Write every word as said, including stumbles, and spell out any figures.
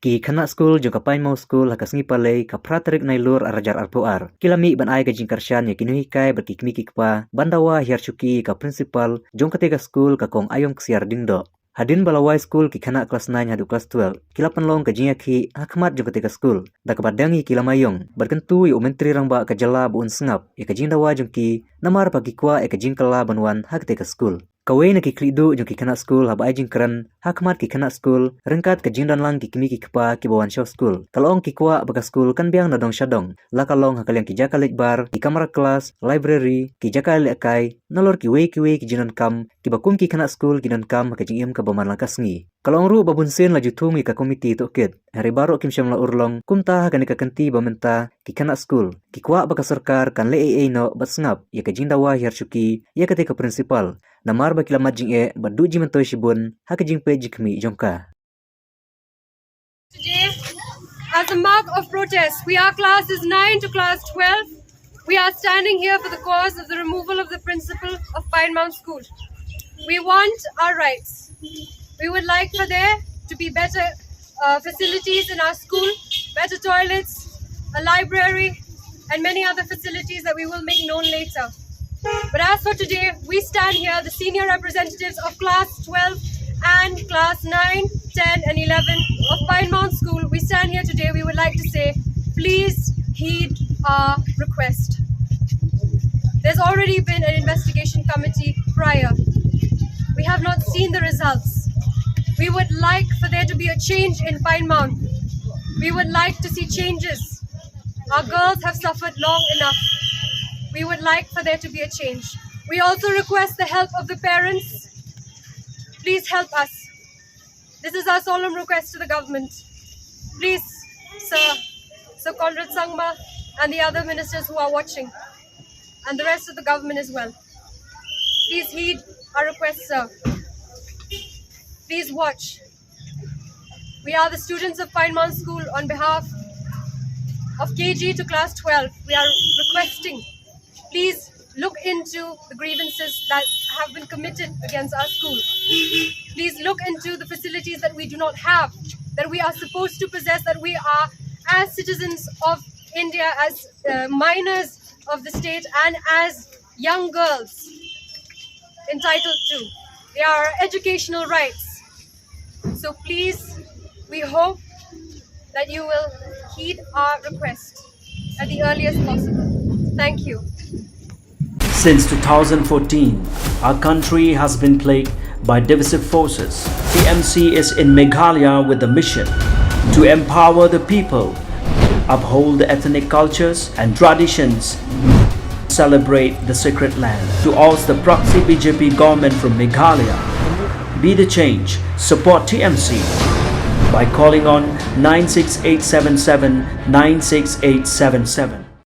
Ki khynnah skul jong ka Pine Mount School ha ka sngi Palei ka phra tarik Nailur ar hajar arphew ar ki la mih ban ai ka jingkyrshan ïa ki nonghikai bad ki kmie ki kpa ban dawa hiar shuki ïa ka principal jong katei ka skul, ka Kong Aiom Ksiar Diengdoh. Hadien ba la wai skul, ki khynnah klas nine haduh klas twelve ki la pynlong ka jingïakhih ha khmat jong katei ka skul da kaba deng ïa ki lama ïong bad kyntu ïa u Myntri Rangbah ka jylla ba un sngap ïa ka jingdawa jong ki, namar ba ki kwah ïa ka jingkylla ban wan ha katei ka skul. Kawei na ki khlieh duh jong ki khynnah skul haba ai jingkren ha khmat ki khynnah skul ryngkat ka jingdon lang ki kmie ki kpa kiba wan sha skul, ka la ong ki kwah ba ka skul kan biang na dong sha dong, la ka long ha ka liang ki jaka leit bar, ki kamra klas, library, ki jaka lehkai, nalor kiwei kiwei ki jingdonkam kiba kum ki khynnah skul ki donkam ha ka jingim kaba man la ka sngi. Ka la ong ruh ba bunsien la ju thung ïa ka komiti tohkit, hynrei baroh kim shym la urlong. Kumta ha kane ka kynti ba mynta, ki khynnah skul ki kwah ba ka sorkar kan leh ei ei noh bad sngap ïa ka jingdawa hiar shuki ïa katei ka principal, namar ba ki la mad jingeh bad duh jingmyntoi shibun ha ka jingpeit jingkhmih jong ka. Today, as a mark of protest, we are classes nine to class twelve. We are standing here for the cause of the removal of the principal of Pine Mount School. We want our rights. We would like for there to be better uh, facilities in our school, better toilets, a library, and many other facilities that we will make known later. But as for today, we stand here, the senior representatives of class twelve and class nine, ten, and eleven of Pine Mount School. We stand here today, we would like to say, please heed our request. There's already been an investigation committee prior. We have not seen the results. We would like for there to be a change in Pine Mount. We would like to see changes. Our girls have suffered long enough. We would like for there to be a change. We also request the help of the parents. Please help us. This is our solemn request to the government. Please, Sir, Sir Conrad Sangma and the other ministers who are watching, and the rest of the government as well. Please heed our request, sir. Please watch. We are the students of Pine Mount School. On behalf of K G to class twelve, we are requesting, please look into the grievances that have been committed against our school. Please look into the facilities that we do not have, that we are supposed to possess, that we are, as citizens of India, as uh, minors of the state, and as young girls, entitled to. They are our educational rights. So please, we hope that you will heed our request at the earliest possible. Thank you. Since two thousand fourteen, our country has been plagued by divisive forces. T M C is in Meghalaya with the mission to empower the people, uphold the ethnic cultures and traditions, celebrate the sacred land. To oust the proxy B J P government from Meghalaya, be the change, support T M C by calling on nine six eight seven seven nine six eight seven seven.